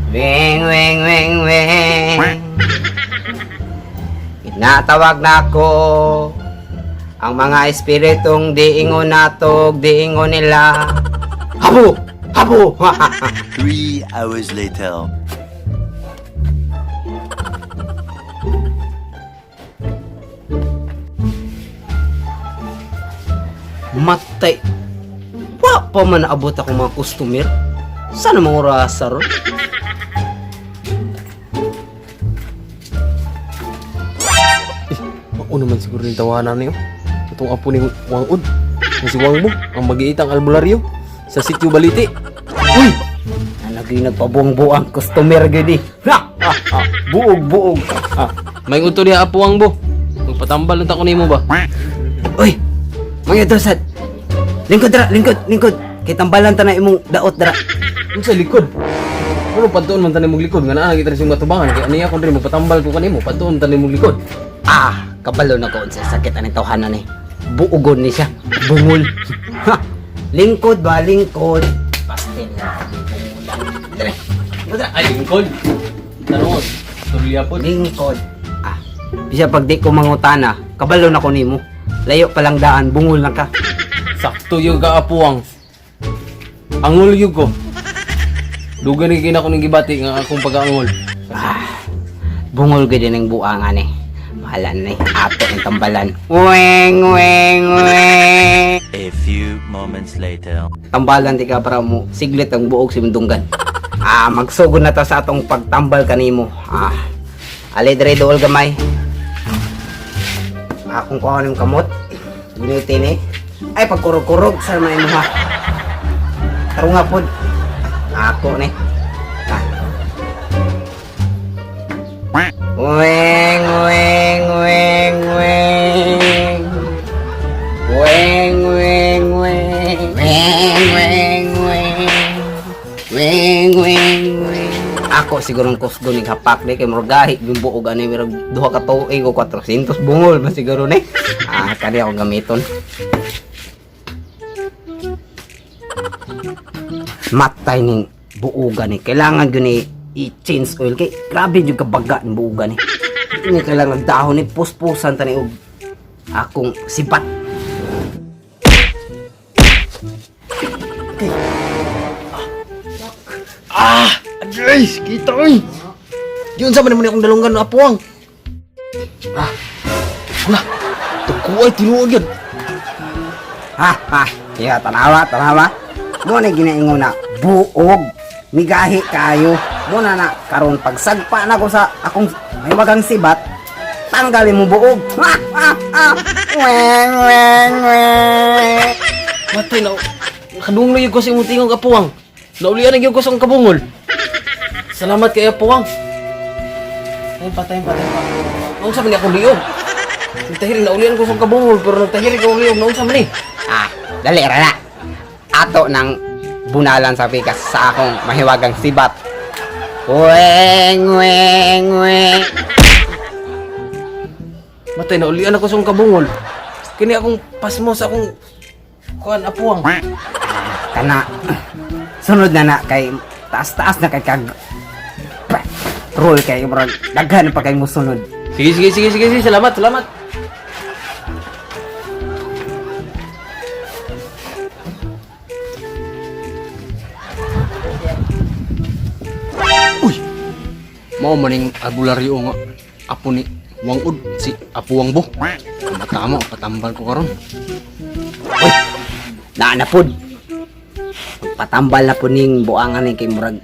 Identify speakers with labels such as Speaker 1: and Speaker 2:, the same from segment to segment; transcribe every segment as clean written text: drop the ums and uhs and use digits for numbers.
Speaker 1: Weng, weng, weng, weng. Ginatawag nako ang mga espiritong diingon natog, diingon nila. Habo! Habo!
Speaker 2: 3 hours later.
Speaker 1: Matay. Wa pa man naabot ako mga customer. Sana mga orasa ron?
Speaker 3: Mao naman siguro yung tawanan niyo. Itong apo ni Wangud. Ang si Wangbo, ang magiitang albularyo sa Sitio Baliti. Uy!
Speaker 1: Nalagay nagpabuang-buang customer gani. Ha! Ha! Ha! Buog, buog. Ha!
Speaker 3: May uto niya apo Wangbo. Magpatambal lang ta ko nimo ba?
Speaker 1: Uy! Mga dosad. Lingkod dra, lingkod, lingkod. Kay tambalan ta na imong daot dra.
Speaker 3: Unsa likod? Ano padtuon man tanim mong likod nga naa kita sa imong atubangan kay aniya kon diri magpatambal ko kanimo padtuon tanim mong likod.
Speaker 1: Ah, kabalo na ko unsa sakit aning tawhanan ni. Buogon ni siya. Bungol. Ha! Lingkod ba, lingkod. Pastel na. Bungulan. Dre. Dre.
Speaker 3: Ay lingkod. Tanong tulya pod.
Speaker 1: Lingkod. Ah, bisa pag di ko mangutana, kabalo na ko nimo. Layo pa lang daan, bungol na ka.
Speaker 3: Sakto yung kaapuang. Angol yun ko. Dugan ni kinako ning gibati nga akong pag-angol.
Speaker 1: Bungol gid ning buangan ni. Bahala na ni. Ato ang tambalan. Weng, weng, weng.
Speaker 2: A few moments later.
Speaker 1: Tambalan di ka para mo siglit ang buog si mundunggan. Ah, magsugod na ta sa atong pagtambal kanimo. Ah, ali dre dool gamay. Akong kuha ng kamot. Ginuti ni. Ay, pagkurog-kurog sa may mga. Tarunga pod. Ako ni. Ah. Weng, weng, weng, weng. Weng, weng, weng. Weng, weng, weng. Weng, weng, weng. Ako siguro ang kusgo ni hapak ni kay murag gahi yung buog ani mirag duha ka tuig o 400 bungol man siguro ni. Ah, kani ako gamiton. Matay ning buogan ni. Kailangan gyud ni i-change oil kay grabe jud kabaga ng buogan ni. Di ni kailangan dahon ni puspusan tani og akong sibat.
Speaker 3: Ah! Ay, kita oy. Yun sa man ni akong dalunggan no apuang. Ah. Wala. Tagkuay tinuod yun.
Speaker 1: Ha ha. Ya tanawa, tanawa. Mo na ginaingon na buog. Migahi kayo. Mo na na karon pagsagpa na ko sa akong may magang sibat. Tanggalin mo buog. Ha ha ha. Weng weng weng.
Speaker 3: Matay na. Kadunglo yun ko sa imong tingog apuang. Naulian na yun ko sa akong kabungol. Salamat kay apuang. Tayo pa, tayo pa, tayo pa. Naunsa man ni akong liog. Nagtahiri, naulian ko sa akong kabungol, pero nagtahiri ko ang liog. Naunsa man ni.
Speaker 1: Ah, dali ra na. Ato nang bunalan sa pikas sa akong mahiwagang sibat. Weng weng weng.
Speaker 3: Matay, naulian ako sa akong kabungol. Kini akong pasmo sa akong kuan apuang.
Speaker 1: Kana sunod na na kay taas-taas na kay kag roll kay murag daghan pa kay musunod.
Speaker 3: Sige, sige, sige, sige, sige. Salamat, salamat.
Speaker 4: Uy! Mao maning albularyo nga apo ni Wangud si Apo Wangbo. Tama, patambal ko karon.
Speaker 1: Uy, naa na pod. Patambal na po ning buangan ni kay murag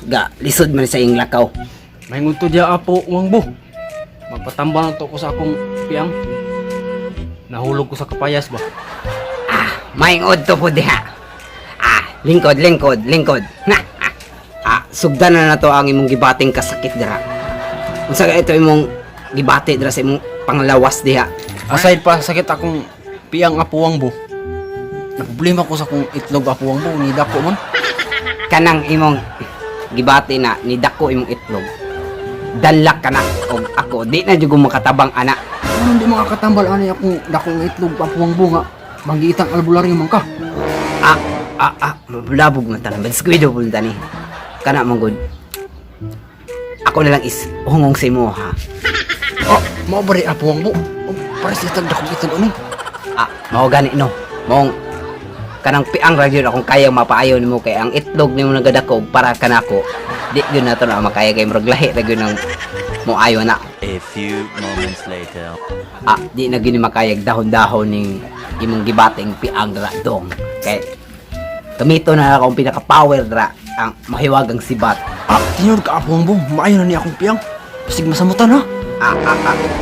Speaker 1: ga lisod man sa iyong lakaw.
Speaker 4: May ngunto diya Apo Wangbo. Magpatambal na to ko sa akong piyang. Nahulog ko sa kapayas ba.
Speaker 1: Ah, maingod to po diha. Ah, lingkod, lingkod, lingkod. Na. Ah, ah, sugdan na na to ang imong gibating kasakit dira. Unsa ka ito imong gibati dira sa imong panglawas diha?
Speaker 4: Aside pa sakit akong piyang Apo Wangbo. Na problema ko sa akong itlog Apo Wangbo ni dako man.
Speaker 1: Kanang imong gibati na ni dako imong itlog. Dalak ka na og ako di na jud ko makatabang ana.
Speaker 4: Anong di makakatambal ani akong dakong itlog Apo Wangbo nga manggiitang albularyo man ka.
Speaker 1: Ah, ah, ah, mabulabog man tanan. Deskuido po tani. Kana man gud. Ako na lang is hungong sa imo ha.
Speaker 4: Ah, mao ba rin Apo Wangbo? Oh, pares itag dakong itlog ani.
Speaker 1: Ah, mao gani no. Mong kanang piang ra gyud akong kaya mapaayo nimo kay ang itlog nimo nagadako para kanako. Di gyud nato na makaya kay murag lahi ra gyud ang moayo na.
Speaker 2: A few moments later.
Speaker 1: Ah, di na gyud ni makayag dahon-dahon ning imong gibating piang dra dong. Kay gamito na akong pinaka-power dra ang mahiwagang sibat.
Speaker 4: Ah, tinuod ka Apo Wangbo, maayo na ni akong piyang. Basig masamutan ha.
Speaker 1: Ah.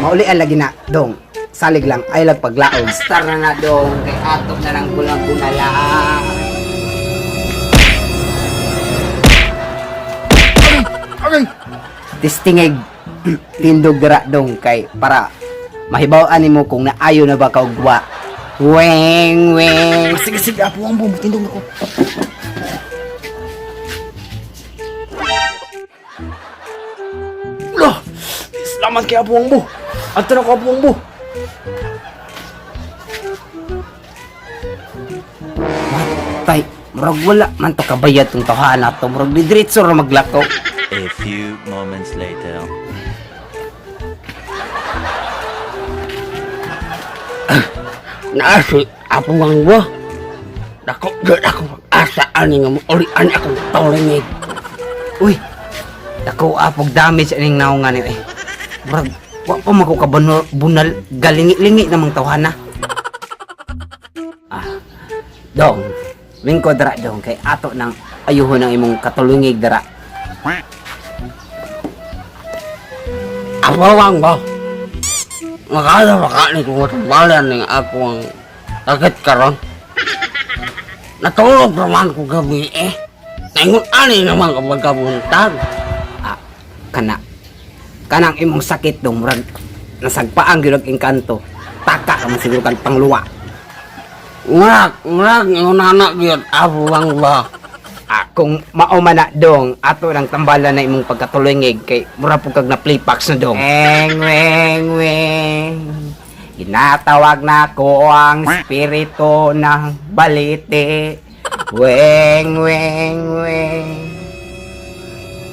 Speaker 1: Maulian lagi na, dong. Salig lang, ay lag paglaom. Star na na, dong. Kay atop na lang kulang kunala.
Speaker 4: Agay!
Speaker 1: Testingig tindog dira dong kay para mahibaw-an nimo kung naayo na ba ka og wa. Weng weng.
Speaker 4: Ah, sige sige Apo Wangbo, mutindog na ko. Lah, salamat kay Apo Wangbo. Adto na ko Apo Wangbo.
Speaker 1: Matay, murag wala man to kabayad tong tawhana to. Murag didiretso ra maglakaw.
Speaker 2: A few moments later.
Speaker 3: Naasi, Apo Wangbo. Dako gyud ako pag-asa ani nga maulian akong tulingig.
Speaker 1: Uy, dako apog damage aning naong ni eh. Murag wa pa man ko kabunal bunal galingi-lingi namang tawhana. Ah, dong, wingko dara dong kay ato nang ayuhon ang imong katulungig dara.
Speaker 3: Apo Wangbo. Makaya baka ni kung matambalan ning ako ang sakit karon. Natulog naman ko gabi eh. Naingon ani naman kapag kabuntag.
Speaker 1: Ah, kana kanang imong sakit dong murag nasagpaang gyud og engkanto. Taka ka man siguro kag pangluwa.
Speaker 3: Ngurak, ngurak, ngunana gyud Apo Wangbo.
Speaker 1: Ah, kung mao man na dong, ato nang tambalan na imong pagkatulungig kay mura pud kag na playpacks na dong. Weng weng weng. Ginatawag na ko ang espiritu ng balite. Weng weng weng.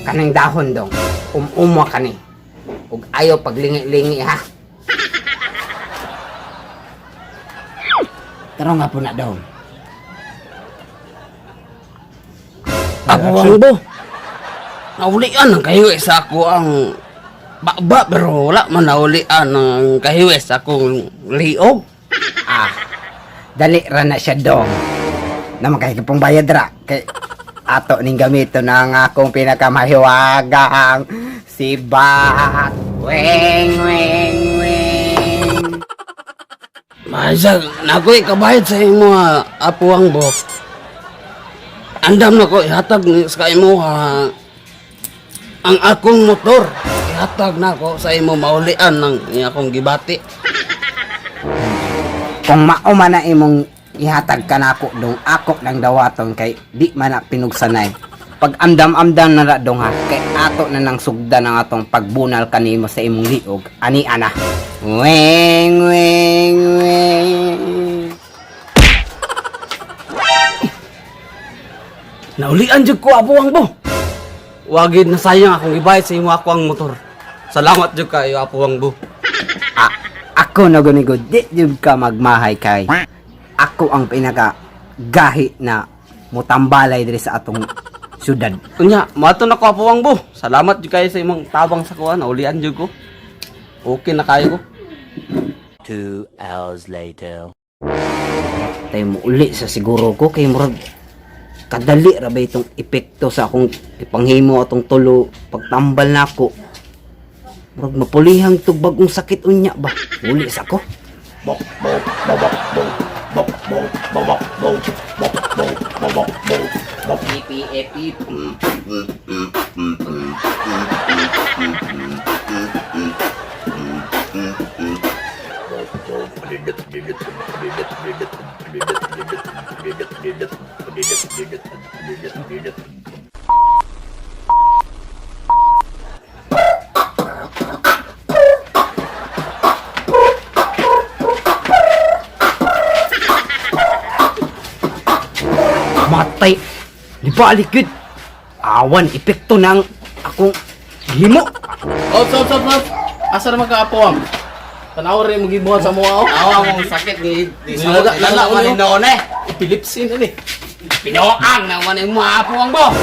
Speaker 1: Kanang dahon dong, umumwa kani. Ug ayaw paglingi-lingi ha. Tara nga po na dong.
Speaker 3: Apo Wangbo. Naulian ang kahiwi sa ako ang baba pero wala man naulian ang kahiwi sa akong liog.
Speaker 1: Ah, dali ra na siya dong. Naman kay pong bayad ra. Kay ato ning gamito na ang akong pinakamahiwagang sibat. Weng, weng, weng.
Speaker 3: Mahasag, nakoy kabayad sa imo ha, Apo Wangbo. Andam na ko ihatag ni sa imo ha, ang akong motor. Ihatag na ko sa imo maulian ng akong gibati.
Speaker 1: Kung mao man na imong ihatag ka nako dong, ako nang dawaton kay di man na pinugsanay. Pag amdam-amdam na ra dong ha, kay ato na nang sugdan ang atong pagbunal kanimo sa imong liog. Ani ana. Weng, weng, weng.
Speaker 3: Naulian jud ko Apo Wangbo. Wagid na sayang akong gibayad sa imo ako ang motor. Salamat jud kayo Apo Wangbo.
Speaker 1: Ah, ako na gunigo, di jud ka magmahay kay ako ang pinaka gahi na mutambalay diri sa atong syudad.
Speaker 3: Unya, mato na ko Apo Wangbo. Salamat jud kayo sa imong tabang sa kuan, naulian jud ko. Okay na kayo ko.
Speaker 2: 2 hours later.
Speaker 1: Tayo mo uli sa siguro ko kay murag kadali ra ba itong epekto sa akong ipanghimo atong tulo pagtambal nako. Murag mapulihang tug bagong sakit unya ba. Uli sa ko. Matay. Di balik yun. Awan, epekto ng akong
Speaker 4: Himo.
Speaker 3: Ops, ops, ops, ops. Asa naman ka, Apo, ang? Tanaw rin mo gibuhat sa mga, oh.
Speaker 1: Awa mong sakit ni di sa
Speaker 3: Lala-
Speaker 1: lala
Speaker 3: lala
Speaker 1: man
Speaker 3: ulo.
Speaker 1: noon eh.
Speaker 3: Epilepsy na ni.
Speaker 1: Pinuang na man imo apo ang bo.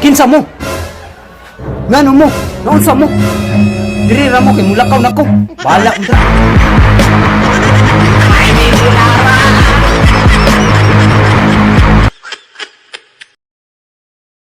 Speaker 4: Kinsa mo? Ngano mo? Naunsa mo? Diri ra mo kay mulakaw nako. Bahala mo.